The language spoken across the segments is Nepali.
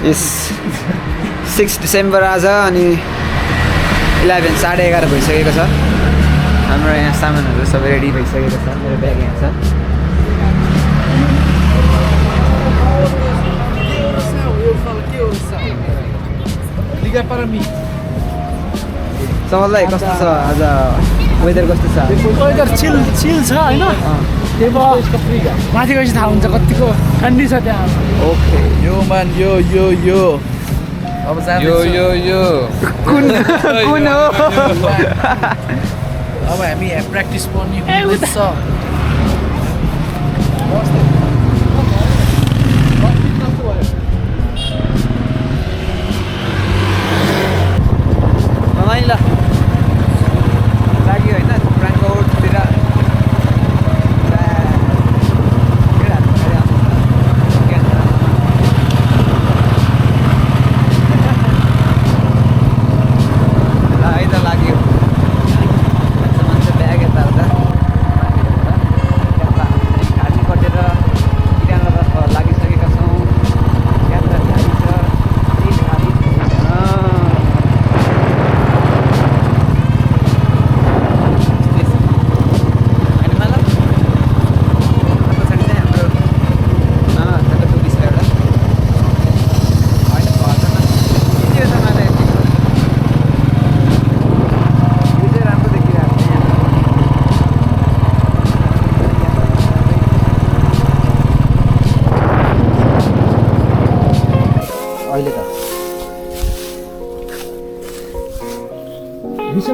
इस 6 डिसेम्बर आज अनि 11 11:30 भइसकेको छ। हाम्रो यहाँ सामानहरू सबै रेडी भइसकेको छ। मेरो ब्याग यहाँ छ। समललाई कस्तो छ आज वेदर कस्तो छ? वेदर चिल छ होइन। माथि गएपछि थाहा हुन्छ कतिको ठन्डी छ त्यहाँ। ओके यो मान यो अब यो कुन हो? अब हामी प्र्याक्टिस पनि हुँदैछ। ल लाग्यो होइन फ्राङ्कफर्टतिर।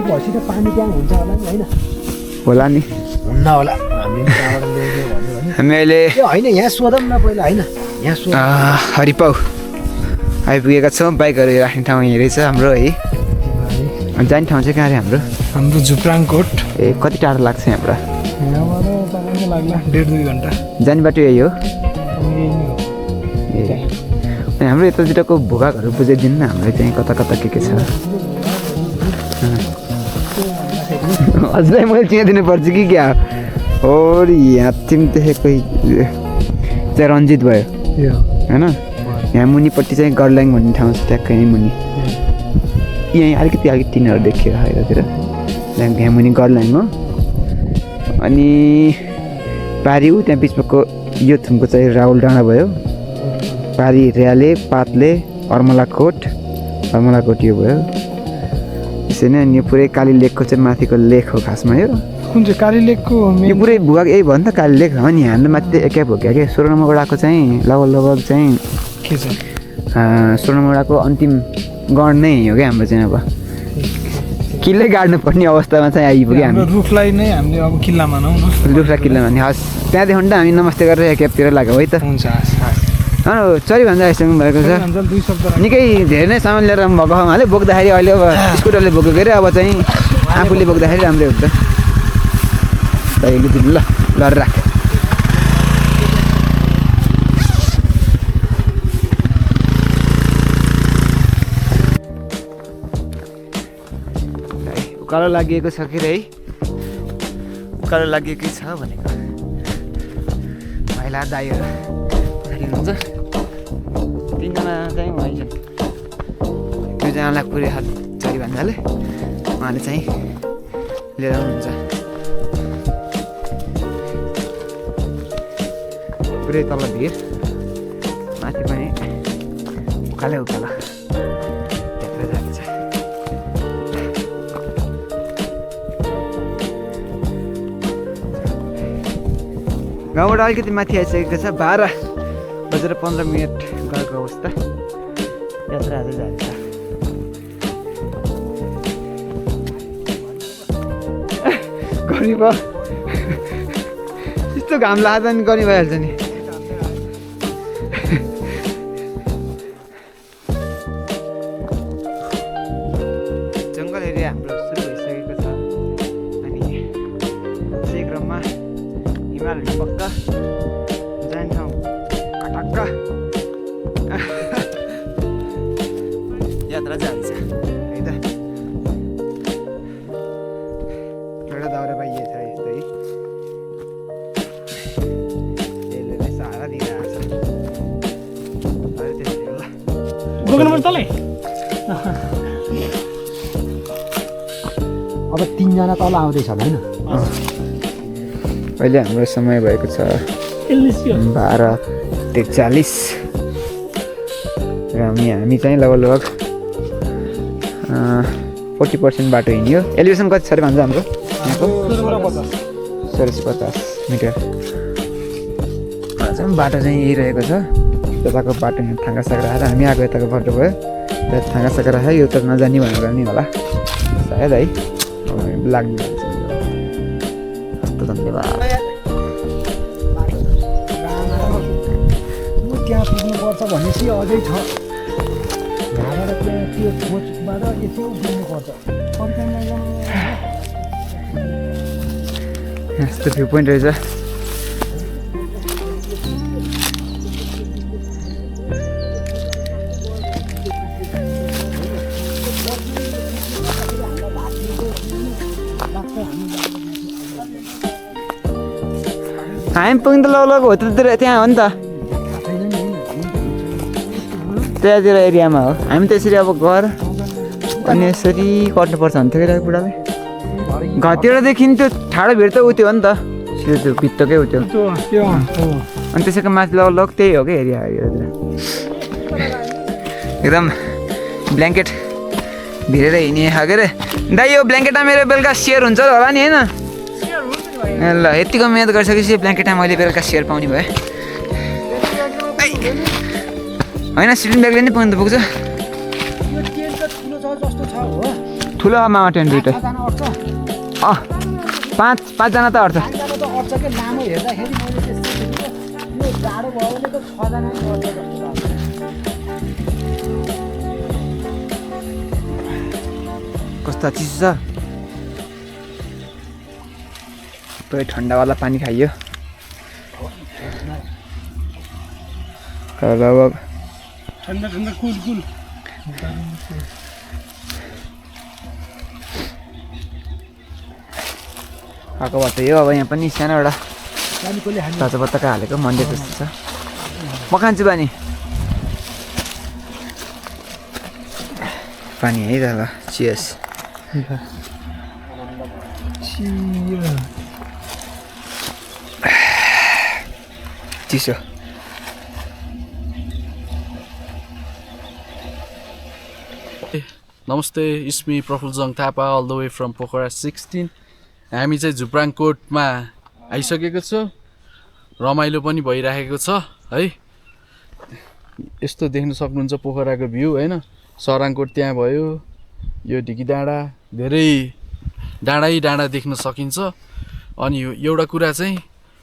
भएपछि त पानी त्यहाँ हुन्छ होला नि होइन? होला नि, हुन्न होला। हामी त्यहाँबाट ल्याउने भन्यो भने हामी अहिले होइन यहाँ सोधौँ न पहिला होइन। यहाँ सोध हरिपाउ आइपुगेका छौँ। बाइकहरू राख्ने ठाउँ यहीँ रहेछ हाम्रो है। अनि जाने ठाउँ चाहिँ कहाँ अरे हाम्रो? हाम्रो झुप्राङकोट। ए कति टाढो लाग्छ यहाँबाट? यहाँबाट तपाईँको लाग्ला 1.5-2 घन्टा। जाने बाटो यही हो? यही नै हो। ए अनि हाम्रो यतातिरको भूभागहरू बुझाइदिनु न, हाम्रो चाहिँ कता कता के छ? हजुरलाई मैले चिनाइदिनु पर्छ कि क्या? हो यहाँ तिमी देखेको चाहिँ रन्जित भयो होइन? यहाँ मुनिपट्टि चाहिँ गर्ल्याङ भन्ने ठाउँ छ, ट्याक्कै यहीँ मुनि। यहीँ अलिकति टिनहरू देखियो यतातिर। यहाँ मुनि गर्ल्याङ हो। अनि पारी ऊ त्यहाँ बिचमाको यो थुमको चाहिँ राहुल डाँडा भयो। पारी र्याले, पातले, अर्मलाकोट यो भयो। त्यसै नै अनि यो पुरै काली लेकको चाहिँ माथिको लेक हो खासमा। यो कुन चाहिँ काली लेकको? यो पुरै भूभाग यही भयो नि त, काली लेक हो नि। हाम्रो माथि एकै हो क्या? 16 नम्बर वडाको चाहिँ लगभग चाहिँ के छ? 16 नम्बर वडाको अन्तिम गण नै हो क्या हाम्रो चाहिँ। अब किल्लै गाड्नु पर्ने अवस्थामा चाहिँ आइपुग्यो हामी। रुखलाई नै हामीले अब किल्ला मानौँ न। रुखलाई किल्ला माने हस्। त्यहाँदेखि त हामी नमस्ते गरेर क्याबतिर लाग्यो है त। हुन्छ चरी भन्दा आइसक्नु भएको छ। निकै धेरै नै सामान लिएर भएको उहाँले बोक्दाखेरि अहिले अब स्कुटरले बोकेको अरे अब चाहिँ आफूले बोक्दाखेरि राम्रै हुन्छ। ल ल राख। उकालो लागिएको छ कि है? उकालो लागिएकै छ भनेको महिला दाइहरू हुनुहुन्छ। 3 जना चाहिँ उहाँ छन्। 2 जनालाई पुरै हात चरी भन्नाले उहाँले चाहिँ लिएर आउनुहुन्छ। पुरै तल भिर, माथि पनि उकालै उकालो त्यत्र जान्छ। गाउँबाट अलिकति माथि आइसकेको छ। 12:15 गएको अवस्था। यात्रा आज जान्छ। गर्मी भयो, यस्तो घाम लाग्दा नि गर्मी भइहाल्छ नि। जङ्गल एरिया हाम्रो सुरु भइसकेको छ। अनि त्यसै क्रममा हिमालहरू पक्का जाने ठाउँ खटक्क यात्रा जान्छ है त। एउटा दाउरा पाइए छ यस्तै। पुग्नुपर्छ तलै अब 3 जना तल आउँदैछ हैन अहिले हाम्रो समय भएको छ 12:43 र हामी चाहिँ लगभग 40% बाटो हिँड्यो एलिभेसन कति छ अरे भन्छ हाम्रो यहाँको 1650 मिटर चाहिँ बाटो चाहिँ यही रहेको छ यताको बाटो यहाँ थाङ्गासाक राखेर हामी आएको यताको बाटो भयो त्यहाँ थाङ्गासाक राखेर यो त नजाने भनेर नि होला सायद है लाग्ने धन्यवाद त्यहाँ पुग्नुपर्छ भनेपछि अझै छ यहाँबाट त्यहाँ त्यो खोजबाट यसो पुग्नुपर्छ यस्तो भ्यू पोइन्ट रहेछ हामी पुग्नु त लगभग होटलतिर त्यहाँ हो नि त त्यहाँतिर एरियामा हो हामी त्यसरी अब घर अनि यसरी कट्नुपर्छ भन्थ्यो क्या बुढाले घरतिरदेखि त्यो ठाडो भिड त उत्यो हो नि त त्यो भित्तकै उत्यो अनि त्यसैको माथि लगभग त्यही हो क्या एरिया एकदम ब्ल्याङ्केट भिरेर हिँड्ने खाएको रे दाइ यो ब्ल्याङ्केटमा मेरो बेलुका सेयर हुन्छ होला नि होइन ल यतिको मिहिनेत गरिसकेपछि ब्ल्याङ्केटमा मैले बेलुका सेयर पाउने भएँ होइन स्लिपिङ ब्यागले नै पुग्नु त पुग्छ ठुलो मामा टेन्ट दुइटा पाँचजना त अट्छ कस्तो चिसो छ पुरै ठन्डावाला पानी खाइयो लगभग ठन्डा ठन्डा कुल कुल आएको बाटो यो अब यहाँ पनि सानो एउटा ताजा पत्ताका हालेको मन्दिर जस्तो छ म खान्छु पानी पानी है त ल चियर्स चिसो नमस्ते इस्मी Prafuljang Thapa all the way from Pokhara 16 हामी चाहिँ झुप्राङकोटमा आइसकेको छौँ रमाइलो पनि भइरहेको छ है यस्तो देख्न सक्नुहुन्छ पोखराको भ्यू होइन सराङकोट त्यहाँ भयो यो ढिकी डाँडा धेरै डाँडा देख्न सकिन्छ अनि एउटा कुरा चाहिँ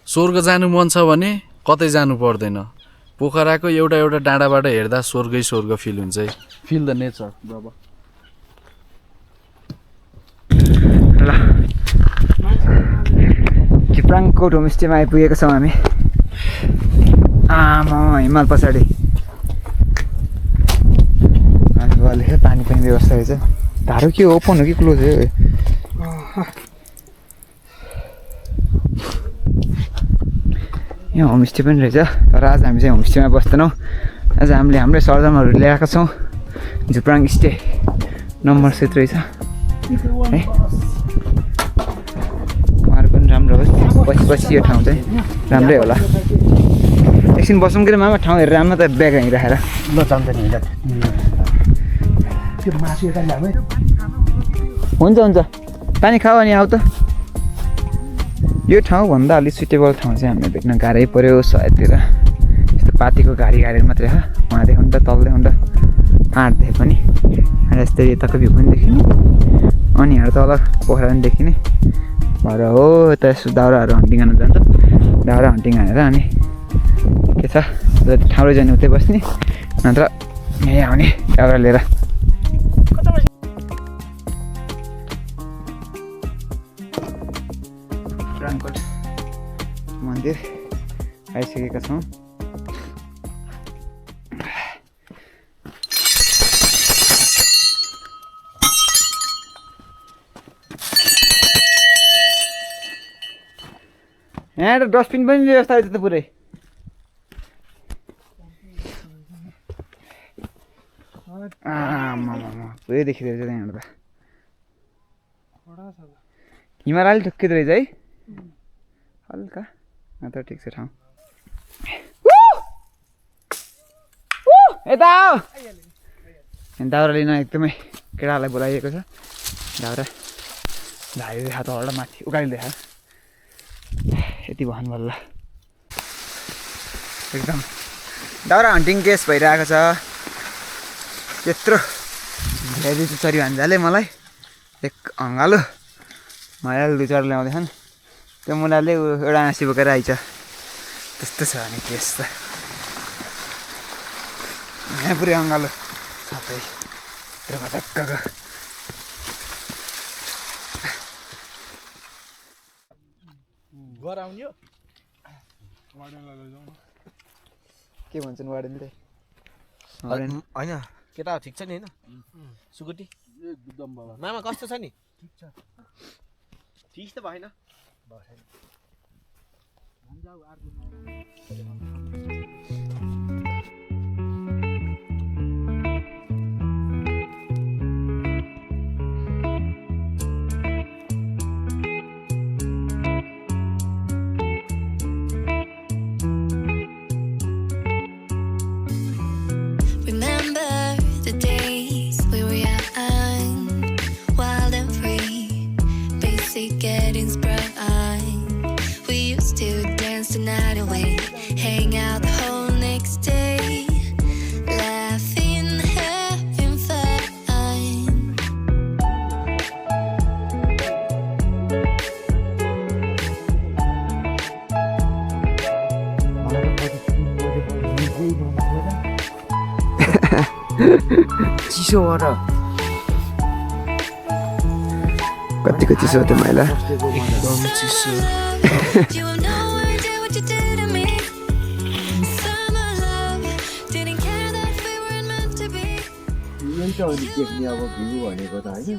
स्वर्ग जानु मन छ भने कतै जानु पर्दैन पोखराको एउटा डाँडाबाट हेर्दा स्वर्ग फिल हुन्छ है फिल द नेचर बाबा ल झुप्राङकोट होमस्टेमा आइपुगेको छौँ हामी हिमाल पछाडि पानी पनि व्यवस्था रहेछ धारो के ओपन हो कि क्लोज हो यहाँ होमस्टे पनि रहेछ तर आज हामी चाहिँ होमस्टेमा बस्दैनौँ आज हामीले हाम्रै सरजमहरू ल्याएका छौँ झुप्राङ स्टे नम्बर 7 रहेछ है उहाँहरू पनि राम्रो होस् पछि यो ठाउँ चाहिँ राम्रै होला एकछिन बसौँ कि मामा ठाउँ हेरेर राम्रो त ब्याग हिँडिराखेर ल जान्छ नि त्यो मासु यता ल्यामै हुन्छ पानी खाऊ अनि आऊ त यो ठाउँभन्दा अलिक सुटेबल ठाउँ चाहिँ हामीले भेट्न गाह्रै पऱ्यो सायदतिर यस्तो पातीको घारी मात्रै हो उहाँ देखाउनु त तल देखाउनु त आँट देखे पनि अनि यस्तै यताको भ्यू पनि देखिने अनि यहाँ तल पोखरा पनि देखिने भएर हो यता यसो दाउराहरू हन्टिङ हान्न जान्छ दाउरा हन्टिङ हानेर अनि के छ जति ठाउँ जाने उतै बस्ने नत्र यहीँ आउने दाउरा लिएर झुप्राङकोट मन्दिर आइसकेका छौँ यहाँ त डस्टबिन पनि व्यवस्था रहेछ त पुरै पुरै देखिँदो रहेछ त्यहाँबाट त हिमाल अलिक ठुक्किँदो रहेछ है हल्का त ठिक छ ठाउँ यता दाउरा लिन एकदमै केटाहरूलाई बोलाइएको छ दाउरा भाइले हातबाट माथि उकालिदिए यति भन् बल्ल एकदम दाउरा हन्टिङ केस भइरहेको छ त्यत्रो धेरै चरी भान्जाले मलाई एक अँगालो मायाले दुई चरा ल्याउँदैछन् त्यो मुलाले एउटा हाँसी बोकेर आइछ त्यस्तो छ भने केस त यहाँ पुरै अँगालो साथै धक्काको घर आउने हो के भन्छन् वार्डेनले होइन केटा ठिक छ नि होइन सुकुटी एकदम बाबा मामा कस्तो छ नि ठिक त भएन Getting sprung on. We used to dance the night away, hang out the whole next day, laughing, having fun. चिसो हो र कतिको चिसो त्यो मैला एकदम चिसो You have no idea what you did to me. Summer love, didn't care that we weren't meant to be. देख्ने अब भ्यू भनेको त होइन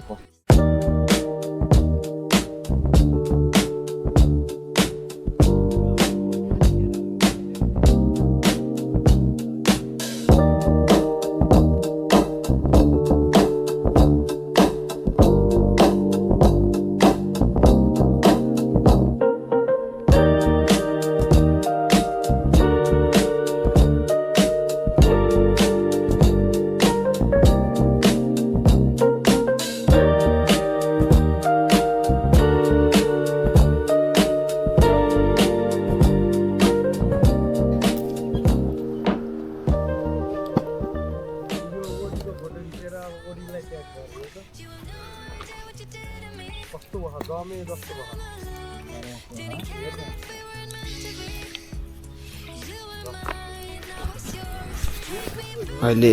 अहिले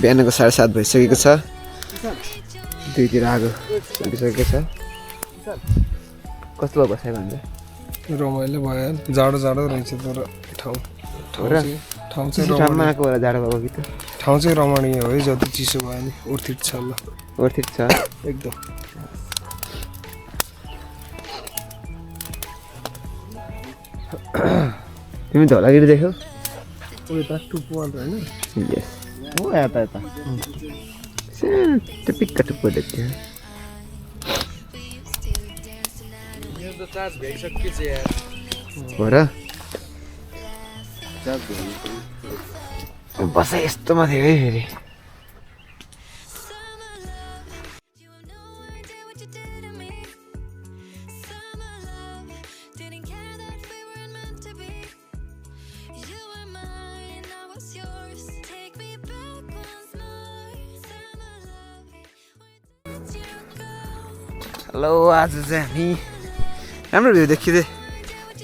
बिहानको 7:30 भइसकेको छ दुईतिर आगो सकिसकेको छ कस्तो भयो बसाइ भन्छ रमाइलो भयो जाडो जाडो रहेछ तर ठाउँ ठाउँमा आएको बेला जाडो भएको कि त ठाउँ चाहिँ रमणीय हो है जति चिसो भयो नि उर्थित छ ल वर्थित छ एकदम तिमी धौलागिरी देख्यौ उता टुप्पो होइन यस हो यता यता पिक्का टुप्पो देख्थ्यो यो त चार्ज भइसक्यो चाहिँ यार हो र बसाइ यस्तोमा थियो है फेरि हेलो आज चाहिँ हामी राम्रो भ्यू देखिँदै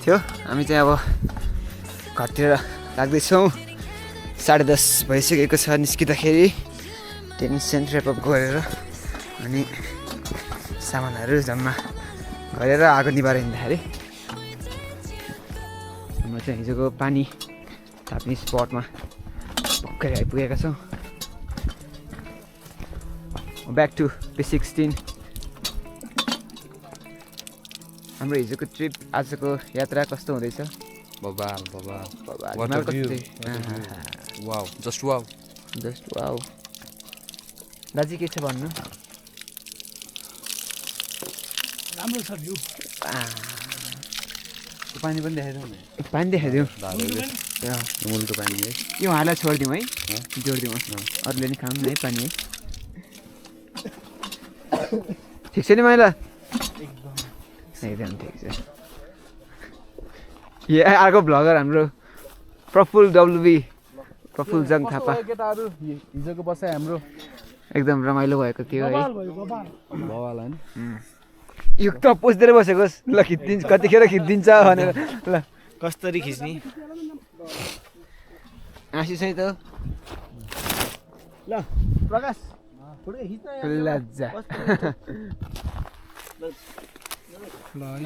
थियो हामी चाहिँ अब घरतिर लाग्दैछौँ 10:30 भइसकेको छ निस्किँदाखेरि टेन्सन ऱ्यापअप गरेर अनि सामानहरू जम्मा गरेर आगो निभाएर हिँड्दाखेरि हाम्रो चाहिँ हिजोको पानी ताप्ने स्पटमा भर्खरै आइपुगेका छौँ ब्याक टु P16 हाम्रो हिजोको ट्रिप आजको यात्रा कस्तो हुँदैछ बबाल हिमाल कस्तो wow just wow just wow दाजु के छ भन्नु राम्रो छ भ्यू पानी पनि देखाइदिउँ न पानी देखाइदिउँ मुलको पानी है यो उहाँलाई छोडिदिउँ है जोडिदिउँ अरूले नि खाऊँ न है पानी है ठिक छ नि माइला एकदम ठिक छ यो अर्को भ्लगर हाम्रो प्रफुल्ल डब्लुबी प्रफुल्ल जङ थापा केटाहरू हिजोको बसाइ हाम्रो एकदम रमाइलो भएको थियो है भवाल होइन यो त पुस्दै बसेकोस् ल खिचिदिन्छ कतिखेर खिचिदिन्छ भनेर ल कसरी खिच्ने आशिष है त ल प्रकाश फोटो खिच्न लज्जा ल है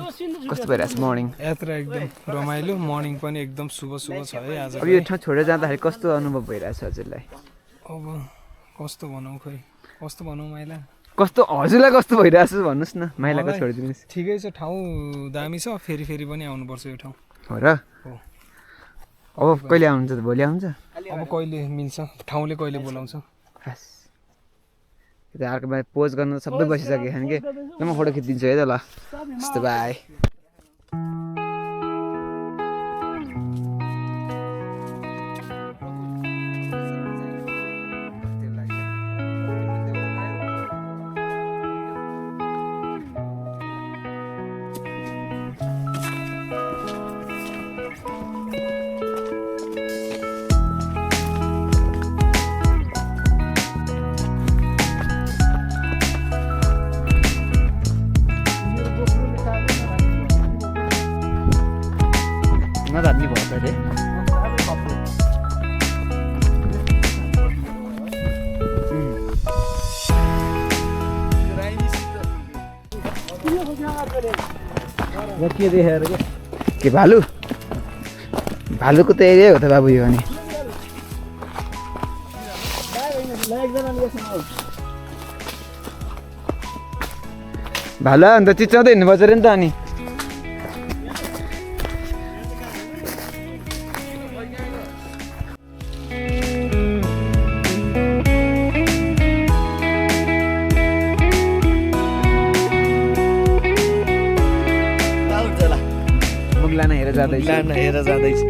कस्तो भइरहेछ मर्निङ यात्रा एकदम रमाइलो मर्निङ पनि एकदम शुभ छ है आज अब यो ठाउँ छोडेर जाँदाखेरि कस्तो अनुभव भइरहेछ हजुरलाई अब कस्तो भनौँ खै कस्तो भनौँ माइला कस्तो हजुरलाई कस्तो भइरहेछ भन्नुहोस् न माइलाको छोडिदिनुहोस् ठिकै छ ठाउँ दामी छ फेरि फेरि पनि आउनुपर्छ यो ठाउँ हो र अब कहिले आउनुहुन्छ त भोलि आउँछ अब कहिले मिल्छ ठाउँले कहिले बोलाउँछ खास त्यो अर्कोमा पोज गर्न त सबै बसिसकेको छन् कि ल म फोटो खिचिदिन्छु है त ल यस्तो बाई नधान्ने भयो अरे के देखाएर के भालु भालुको त एरिया हो त बाबु यो अनि भालु आयो भने त चिच्याउँदै हिँड्नुपर्छ अरे नि त अनि मुगलाना हेरेर जाँदैछ हेरेर जाँदैछ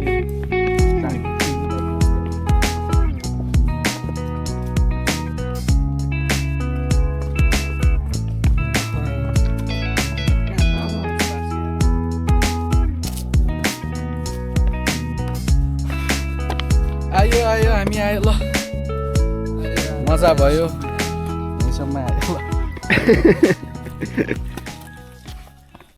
आयो आयो हामी आयो ल मजा भयो यहीँसम्म आयो ल